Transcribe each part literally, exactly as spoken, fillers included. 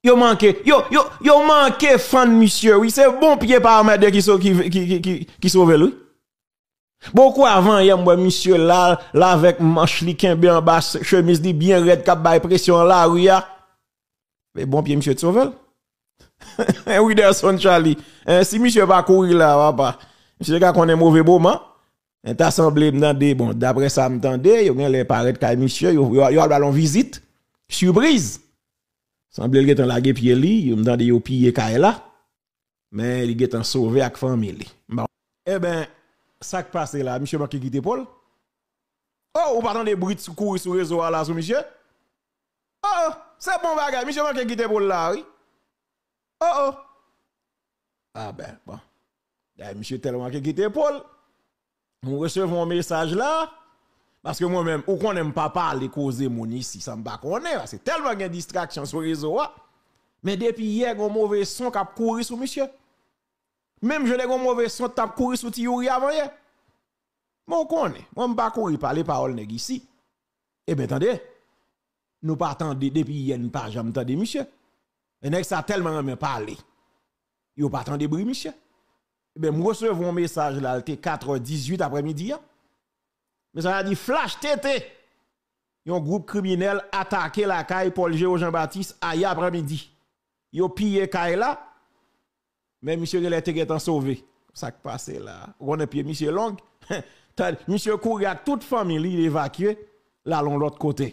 Yo manke, yo, yo, yo manke fann misye, wi. Se bon pye pa anmède ki, so, ki, ki, ki, ki, ki sove l, wi. Bon, kou avan yè, m wè misye la, la avèk manch li kenbe anba se-, chemiz li byen rèd, k ap bay presyon nan lari a. Men bon pye misye t sove l. Widerson Charly. Hein, si misye pa kouri la, papa, misye ka konnen move moman. Hein, ta sanble m tande, bon, daprè sa m tande, yo genlè parèt kay misye, yo, yo, yo al ba l yon vizit sipriz. Sanble l gentan lage pye li, yo, m tande yo piye kay la. Men li gentan sove ak fanmi li. M pa... Eben, sa k pase la? Misye manke kite po l? Oh, ou pa tande bri t kouri sou rezo a la sou misye? Oh, oh, se bon bagay, misye manke kite po l la, wi. Oh, oh. Ah ben, bon. Dayè, misye tèlman manke kite po l. M resevwa yon mesaj la, paske mwen menm, ou konnen m pa pale koze moun isi, san m pa konnen, paske tèlman gen distraksyon sou rezo a. Men depi yè, gen yon move son k ap kouri sou misye. Menm jan te gen yon move son t ap kouri sou Ti Youri avan yè. Men w konnen, mwen m pa kouri pale pawòl nèg isi. Eben, tande, nou pa tande, depi yè n pa janm tande misye. E nèg sa tèlman renmen pale. Yo pa tande bri misye. Eben, m resevwa yon mesaj la, l te katrè dizuit aprèmidi a. Mesaj la di, Flash T T! Yon gwoup kriminèl atake lakay Paul Géo Jean Baptiste ayè aprèmidi. Yo piye kay la, men misye genlè te gentan sove. Sa k pase la? Ou konnen pye misye long? Tan, misye kouri ak tout fanmi li, li evakye, l al yon lòt kote.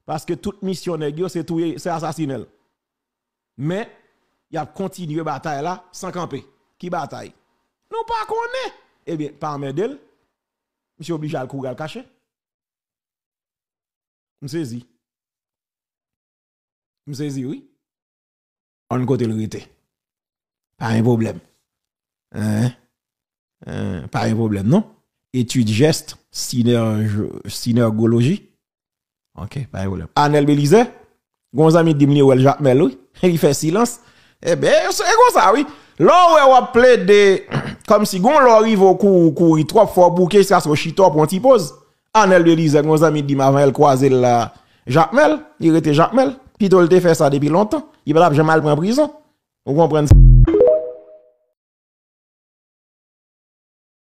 Paske tout misyon nèg yo, se touye, se asasinen l. Men, y ap kontinye batay la san kanpe. Ki batay? Nou pa konnen! Ebyen, pa anmède l. Misye oblije al kouri al kache. M sezi. M sezi, wi. Ann kote l rete. Pa gen pwoblèm. Hein? Hein, pa gen pwoblèm, non. Etid jès, sinerj-, sinergoloji. Ok, pa gen pwoblèm. Anèl Belize, gon zanmi di m li wè l Jakmèl, wi. Li fè silans. Eben, se konsa, wi. Lè w wè w ap plede, kòmsi gon lè w rive w kou-, kouri twòp, fò w bouke, jiskaske w chita, w pran ti poz. Anèl Belize, gon zanmi di m avan yè l kwaze l la Jakmèl, li rete Jakmèl. Pito l te fè sa depi lontan. Li pa t ap janm al pran prizon. Ou konprann sa?